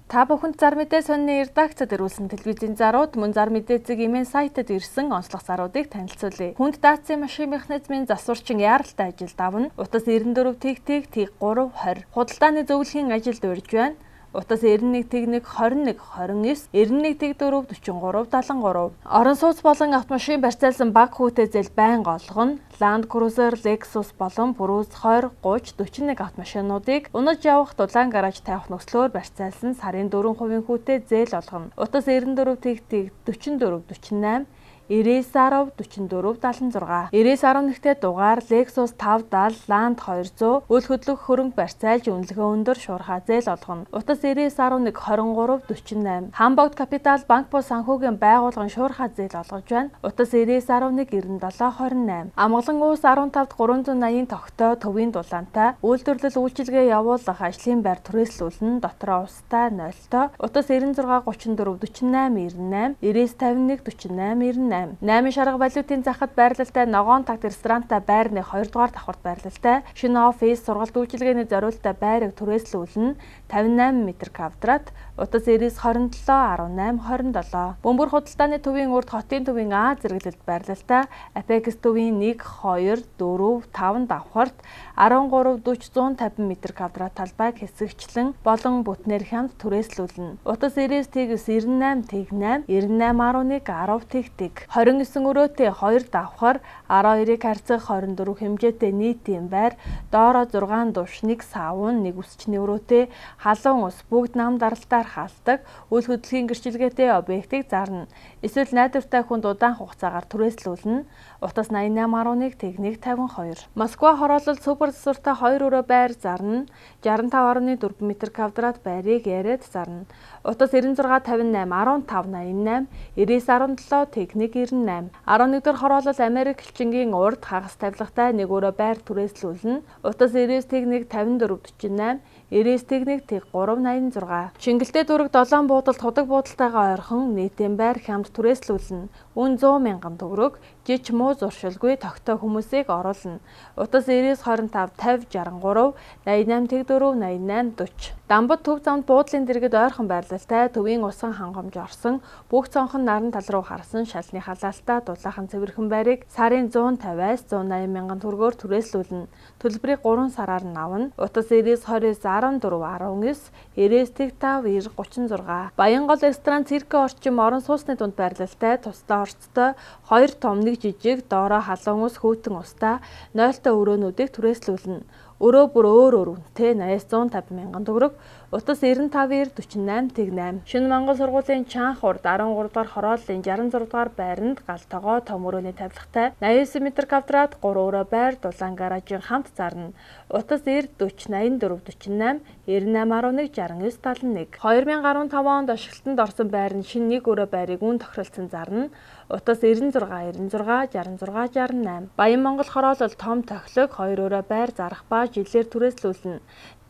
Та бүхэнд зар мэдээ сонины редакцид ирүүлсэн телевизийн зарууд мөн зар мэдээ зэг имэн сайтад ирсэн онцлог заруудыг танилцуулъя. Хүнд даацын машин механизмын засварчин яаралтай ажилд авна. Утас 94 тэг тэг тэг 3 20. Худалдааны зөвлөхийн ажилд урьж байна. Утас 91 тэг 1 21 29 91 тэг 4 43 73. Орон сууц болон автомашин барьцаалсан баг хүүтэй зээл байнга олгоно. Land Cruiser, Lexus болон Prius 20, 30, 41 автомашинуудыг унаж явах дулаан гараж тавих нөхцлөөр барьцаалсан сарын 4% хүүтэй зээл олгоно. Утас 94 тэг тэг 44 48 99 10 44 76 99 11-т дугаар Lexus 570 Land 200 үл хөдлөх хөрөнгө барьцаалж үнэлгээ өндөр шуурхай зээл олгоно. Утас 99 11 23 48 Хамбогд Капитал банк бус санхүүгийн байгууллагын шуурхай зээл олгож байна. Утас 99 11 97 28 Амгалан уус 15-д 380 тогтоо төвийн дулаантай үйлдвэрлэл үйлчилгээ явуулах ажлын байр түрээслүүлнэ. Дотроо устай 0-тоо утас 96 34 48 98 99 51 48 98 8 шарга валютын захад байрлалтай ногоон такт ресторантай байрны 2 дугаар давхарт байрлалтай шинэ офис сургалт үйлчилгээний зориулттай байрыг түрээслүүлнэ. 58 м квадрат утас 99 27 18 27 Бөмбөр худалдааны төвийн урд хотын төвийн А зэрэглэлд байрлалтай Apex төвийн 1 2 4 5 давхарт 13 40 150 м квадрат талбайг хэсэгчлэн болон бүтнээр хямд түрээслүүлнэ. Утас 99 98 08 98 11 10 тэг тэг 29 өрөөтэй 2 давхар 12-ыг харьцах 24 хэмжээтэй нийтийн байр доороо 6 душ 1 саун 1 үсчний өрөөтэй халуун ус бүгд нам даралтаар хаалдаг үл хөдлөхийн гэрчилгээтэй объектыг зарна. Эсвэл найдвартай хүнд удаан хугацаагаар түрээслүүлнэ. Утас 88.1 тэг 152. Москва хороолол супер засвартай 2 өрөө байр зарна. 65.4 м квадрат байрыг яриад зарна. Утас 96 58 15 88 99 17 тэг 1 98. 11 дэх хороолол Америк элчингийн урд хагас тавилгатай нэг өрөө байр түрээслүүлнэ. Утас 99 тэг 1 54 48 99 тэг 1 тэг 3 86. Чингэлтэй дүүрэг 7 буудалд худаг буудалтайгаа ойрхон нийтийн байр хямд түрээслүүлнэ. Үн 100 мянган төгрөг жич муу зуршилгүй тогтоо хүмүүсийг оруулна. Утас 99 25 50 63 88 тэг 4 88 40. Дамбад төв замд буудлын дэргэд ойрхон байрлалтай төвийн усан хангамж орсон бүх цонхон наран тал руу харсан шалны халаалтаа дулаахан цэвэрхэн байрыг сарын 150-аас 180 мянган төгрөгөөр түрээслүүлнэ. Төлбөрийг 3 сараар нь авна. Утас 99 29 14 19 99 тэг 5 90 36. Баянгол ресторан циркийн орчим орон сууцны дунд байрлалтай тусдаа орцтой 2 том 1 жижиг доороо халуун ус хүйтэн устай 0-той өрөөнүүдийг түрээслүүлнэ. Өрөө бүр өөр өөр үнэтэй 80-150 мянган төгрөг. Утас 95 90 48 тэг 8. Шинэ Монгол сургуулийн Чанх урд 13 дугаар хорооллын 66 дугаар байранд гал тогоо том өрөөний тавилгатай 89 м квадрат 3 өрөө байр дулаан гаражийн хамт зарна. Утас 90 40 84 48 98 11 69 71. 2015 онд ашиглалтанд орсон байр нь шинэ нэг өрөө байрыг үн тохиролцсон зарна. Утас 96 96 66 68. Баян Монгол хороолол том тохилог 2 өрөө байр зарах ба жилээр түрээслүүлнэ.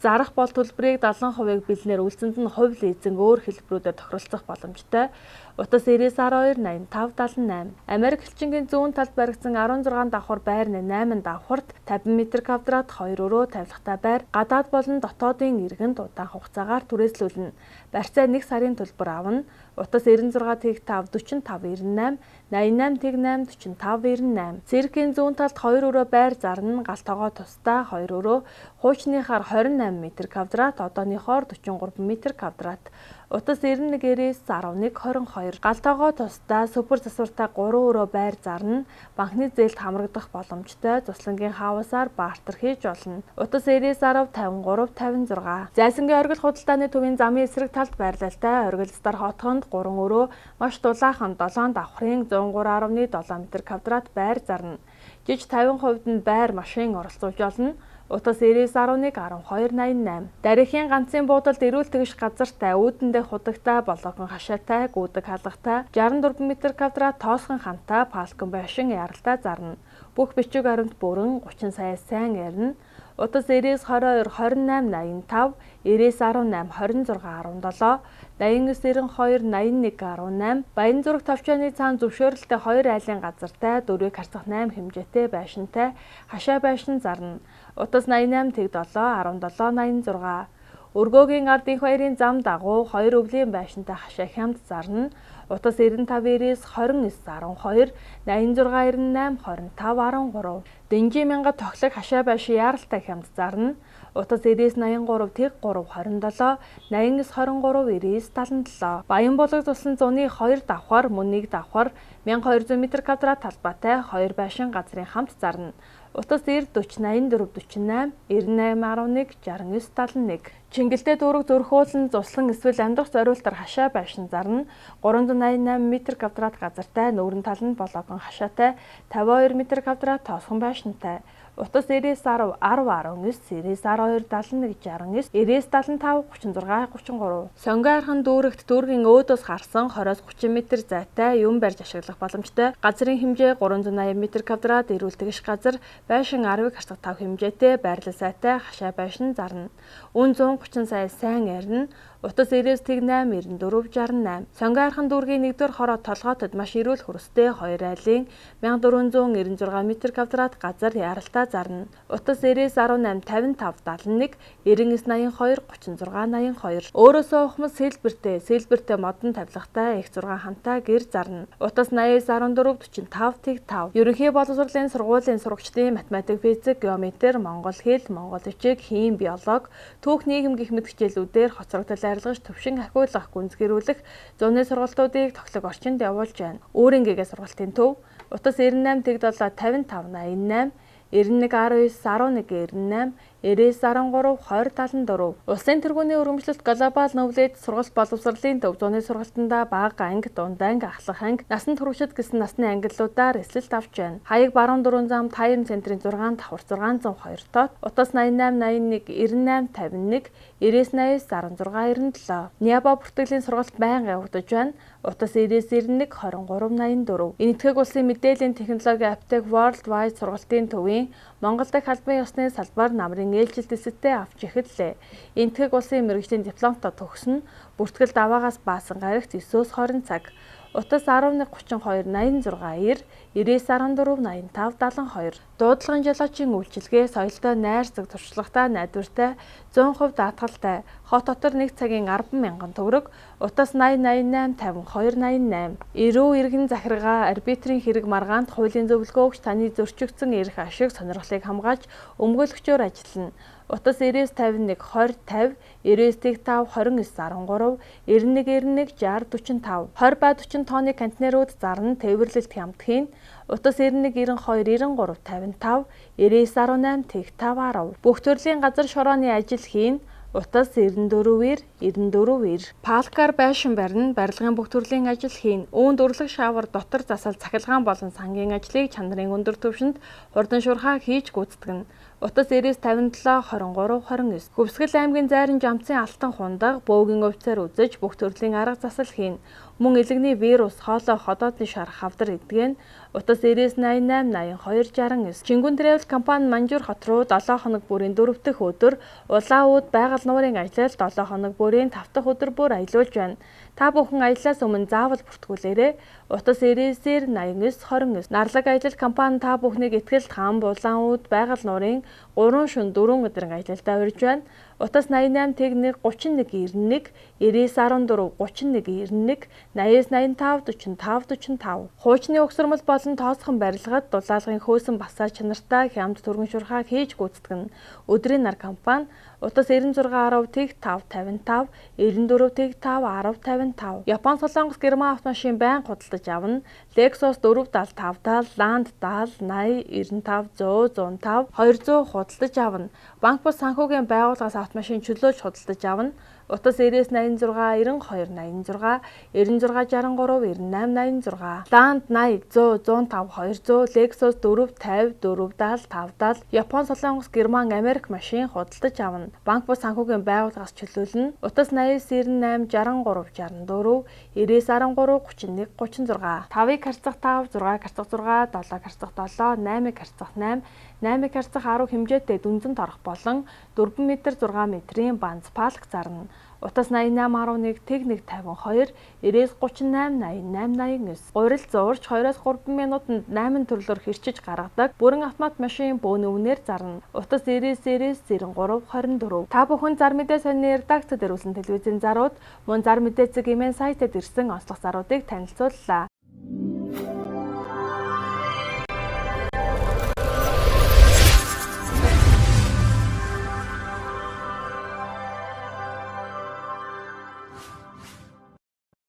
Зарах бол төлбөрийг 70%-ыг бэлнээр үлдсэнд нь хувь лизинг өөр хэлбэрүүдээр тохиролцох боломжтой. Утас 99 12 85 78. Америк элчингийн зүүн талд баригдсан 16 давхар байрны 8 давхарт 50 м квадрат 2 өрөө тавилгатай байр гадаад болон дотоодын иргэнд удаан хугацаагаар түрээслүүлнэ. Барьцаа 1 сарын төлбөр авна. Утас 96 тэг 5 45 98 88 тэг 8 45 98. Циркийн зүүн талд 2 өрөө байр зарна. Гал тогоо тусдаа 2 өрөө хуучныхаар 28 м квадрат одооныхоор 43 м квадрат. Утас 91 99 11 22. Гал тогоо тусдаа супер засвартай 3 өрөө байр зарна. Банкны зээлд хамрагдах боломжтой. Туслангийн хаусаар бартер хийж болно. Утас 99 10 53 56. Зайсангийн оргил худалдааны төвийн замын эсрэг талд байрлалтай оргил стар хотгонд 3 өрөө маш дулаахан 7 давхрын 103.7 м квадрат байр зарна. Жиж 50% нь байр машин оролцуулж болно. Утас 99 11 12 88. Дарихийн ганцын буудалд эрүүл тэгш газартай үүдэндээ худагтай бологон хашаатай гүдэг халгатай 64 м квадрат тоосхон хантай палкон байшин яралтай зарна. Бүх бичиг баримт бүрэн 30 сая сайн ярина. Утас 99 22 28 85 99 18 26 17 89 92 81 18. Баянзүрэг товчооны цаан зөвшөөрөлтэй 2 айлын газартай 4-ийг харьцах 8 хэмжээтэй байшинтай хашаа байшин зарна. Утас 88 тэг 7 17 86. Өргөөгийн ард инх баярын зам дагуу 2 өвлийн байшинтай хашаа хямд зарна. Утас 95 99 12 86 98 25 13. Дэнжи мянга тохилог хашаа байшин яаралтай хямд зарна. Утас 99 83 тэг 3 27 89 23 99 77. Баян булаг туслан зуны 2 давхар мөн 1 давхар 1200 м квадрат талбайтай 2 байшин газрын хамт зарна. Утас 90 40 84 48 98 11 69 71. Чингэлтэй дүүрэг зөрхөөлн зуслан эсвэл амьдрах зориултаар хашаа байшин зарна. 388 м квадрат газартай нүүрэн тал нь бологон хашаатай 52 м квадрат тоосхон байшинтай. Утас 99 10 10 19 99 12 71 69 99 75 36 33. Сонгон архан дүүрэгт дүүргийн өөдөөс харсан 20-30 м зайтай юм барьж ашиглах боломжтой. Газрын хэмжээ 380 м квадрат эрүүл тэгш газар байшин 10-ыг харцах 5 хэмжээтэй байрлал сайтай хашаа байшин зарна. Үн 130 сая сайн ярина. Утас 99 8 94 68. Сонгон архан дүүргийн 1-р хороо толгойтод маш эрүүл хөрстэй 2 айлын 1496 м квадрат газар яаралтай зарна. Утас 99 18 55 71 99 82 36 82. Өөрөөсөө ухамс сэлбэртэй, сэлбэртэй модон тавилгатай их 6 хамтаа гэр зарна. Утас 89 14 45 тэг 5. Ерөнхий боловсролын сургуулийн сурагчдын математик, физик, геометр, монгол хэл, монгол бичиг, хим, биологи, түүх, нийгэм гэх мэт хичээлүүдээр хоцрогдол арилгаж, төвшин ахиулах, гүнзгийрүүлэх зуны сургалтуудыг тохилог орчинд явуулж байна. Өөрийн гэгээ сургалтын төв утас 98 тэг 7 55 88 91 19 11 98 99 13 20 74. Улсын тэргүүний өргөмжлөлт глобал нөвлөд сургалт боловсролын төв зуны сургалтандаа бага анги, дунд анги, ахлах анги, насан туршид гэсэн насны ангиллуудаар эслэлт авч байна. Хаяг баруун дөрвөн зам Тайм центрийн 6 давхар 602 тот утас 88 81 98 51 99 16 97. Ниаба бүртгэлийн сургалт байнга явагдаж байна. Утас 99 91 23 84. Энэтхэг улсын мэдээллийн технологи аптек World Wide сургалтын төвийн Монгол дахь албан ёсны салбар намрын ээлжилт эсэлтээ авч эхэллээ. Энэтхэг улсын мэргэжлийн дипломтой төгснө. Бүртгэл даваагаас баасан гарагт 9-өөс 20 цаг. Утас 11 32 86 90 99 14 85 72. Дуудлагын жолоочийн үйлчилгээ соёлтой найрсаг, туршлагатай, найдвартай, 100% даатгалтай. Хот дотор 1 цагийн 10,000 төгрөг. Утас 80 88 52 88. Эрүү иргэн захиргаа арбитрийн хэрэг маргаанд хуулийн зөвлөгөө өгч таны зөрчигдсөн эрх ашиг сонирхлыг хамгаалж өмгөөлөгчөөр ажиллана. Утас 99 51 20 50 99 5 29 13 91 91 60 45. 20 ба 40 тонны контейнерууд зарна, тээвэрлэлт хямд хийн. Утас 91 92 93 55 99 18 тэг 5 10. Бүх төрлийн газар шорооны ажил хийн. Утас 94 90 94 90. Палкар байшин барина, барилгын бүх төрлийн ажил хийн. Үүнд өрлөг шавар, дотор засал, цахилгаан болон сангийн ажлыг чанарын өндөр түвшинд хурдан шуурхай хийж гүйцэтгэнэ. Утас 99 57 23 29. Хөвсгөл аймгийн зайран жамцын алтан хундаг бөөгийн өвцөр үзэж бүх төрлийн арга засал хийн. Мөн элэгний вирус, хоолой, ходоодны шар хавдар эдгэн. Утас 99 88 82 69. Чингүн Travel компани Манжуур хот руу 7 хоног бүрийн 4 дахь өдөр, Улаан ууд байгаль нуурын аялал 7 хоног бүрийн 5 дахь өдөр бүр аялуулж байна. Та бүхэн аяллаас өмнө заавал бүртгүүлээрэй. Утас 99 89 29. Нарлаг аялал компани та бүхнийг ихтгэл там Улаан ууд байгаль нуурын 3 шөнө 4 өдрийн аялалдаа урьж байна. Утас 88 тэг 1 31 91 99 14 31 91 89 85 45 45. Хуучны угсармал болон тоосхон барилгад дулаалгын хөөсөн басаа чанартай хямд түргэн шуурхай хийж гүйцэтгэнэ. Өдрийн нар компани утас 96 10 тэг 5 55 94 тэг 5 10 55. Япон, Солонгос, Герман автомашин байнга худалдаж авна. Lexus 475 70, Land 70, 80 95 100 105 200 худалдаж авна. Банк бус санхүүгийн байгууллагаас автомашин чөлөөлж худалдаж авна. Утас 99 86 92 86 96 63 98 86. Land 80 100 105 200, Lexus 4 50 4 70 5 70. Япон, Солонгос, Герман, Америк машин худалдаж авна. Банк бус санхүүгийн байгууллагаас чөлөөлнө. Утас 89 98 63 64 99 13 31 36. 5-ыг харьцах 5, 6-ыг харьцах 6, 7-ыг харьцах 7, 8-ыг харьцах 8, 8-ыг харьцах 10 хэмжээтэй дүнзэн торох болон 4 м 6 м-ийн банз палк зарна. Утас 88.1 тэг 152 90 38 88 89. Гурил зуурч 2-3 минутанд 8 төрлөөр хэрчиж гаргадаг. Бүрэн автомат машин бөөний үнээр зарна. Утас 99 93 24. Та бүхэн зар мэдээ сонины редакцид ирүүлсэн телевизийн зарууд мөн зар мэдээ цэг имэн сайтад ирсэн онцлог заруудыг танилцууллаа.